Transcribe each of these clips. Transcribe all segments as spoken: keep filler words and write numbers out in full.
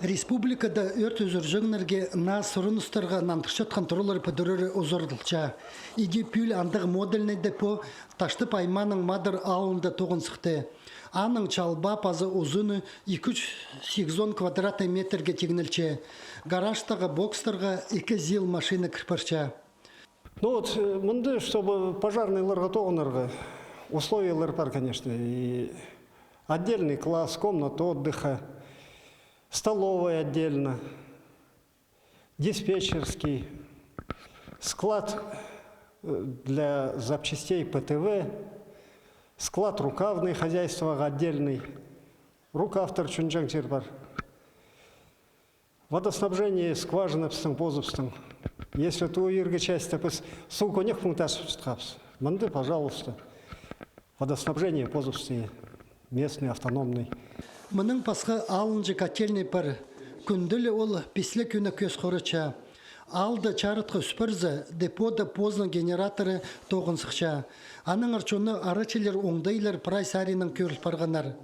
Республикада ӧрт ӱзӱрҷеңнерге наа сурыныстарға нандырчатхан туралар пӱдірері узарылча. Иди пӱӱл андағ модульный депо Таштып аймааның Мадар аалында тоғын сыхты. Аның чалбаа паза узуны ікі чӱс сигізон квадратный метрге тиңнелче. Гаражтағы бокстарға ікі ЗИЛ машина кір парча. Ну вот, э, мында, чтобы пожарныйларға тоғынарға, условиялар пар, конечно. И отдельный класс, комната отдыха, столовая отдельно, диспетчерский, склад, э, для запчастей П Т В, склад рукавный хозяйствоға отдельный. Рукавтар чонҷаң чир пар. Водоснабжение, скважина пістің позыбыстың. Если ту иргі частьта піс суғ кӧнек пуң тасчатхабыс. Мында, пожалуйста, водоснабжение позыбыстың, местный, автономный. Мының пасха алынҷа котельный пар. Кӱнде ле ол пис ле кӱнге кӧс хоратча. Аалда чарытхы ӱс парза, депода позының генераторы тоғын сыхча. Аннаңар чонны арачылар оңдайлар прай саринаң кӧріл парғаннар.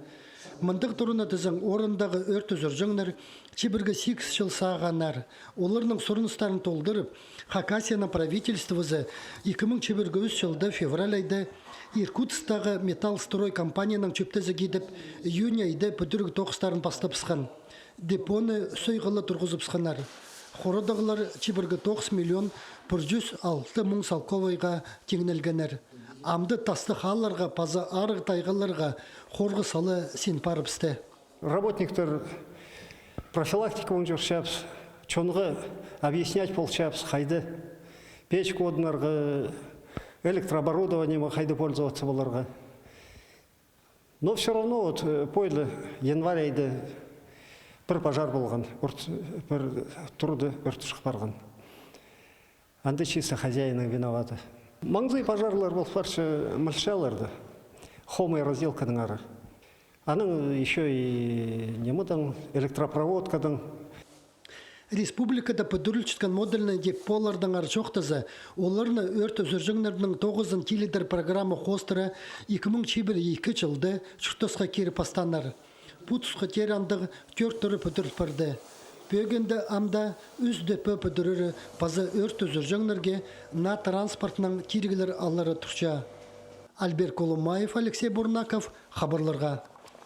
Мындағ тураны тізең орындағы ӧрт ӱзӱрҷеңнер чибіргі сигіс чыл сағааннар. Оларның сурыныстарын толдырып, Хакасияның правительствозы ікі муң чибіргі ӱс чылда февраль айда Иркутсктағы Металлстрой компаниянаң чӧптезіг идіп, июнь айда пӱдіріг тоғыстарын пастабысхан. Депоны сӧй хыла турғызыбысханнар. Хорадағлар чибіргі тоғыс миллион пір чӱс алты муң салковайға тиңнелгеннер. Амды тастығ аалларға паза арығ тайғаларға хорғы сала син парыбысты. Работниктер профилактика оңҷырчабыс, чонға объяснять полчабыс, хайда печка одынарға, электрооборудованиеме хайда пользоваться поларға. Но всё равно вот, э, пу январь айда пір пожар полған, ӧрт, пір турада ӧрт чығып парған. Анда чисто хозяины виноваты. Маңзай пожарлар пол парча мылчаларда. Хомай разделканың ары. Анаң ещё и немедең, электропроводкадаң. Республикада пӱдірілчеткен модульный деполардаңар чоохтаза, оларны ӧрт ӱзӱрҷеңнернің тоғызын тилідер программа хоостыра ікі муң чибіргі ікі чылда чуртасха кире пастааннар. Пу тусха теер андағ тӧрт тура пӱдіріл парды. Пӧгінде амда ӱс депо пӱдірері паза ӧрт ӱзӱрҷеңнерге наа транспортнаң тиріглер алары турча. Альберт Колумаев, Алексей Бурнаков, хабарларға.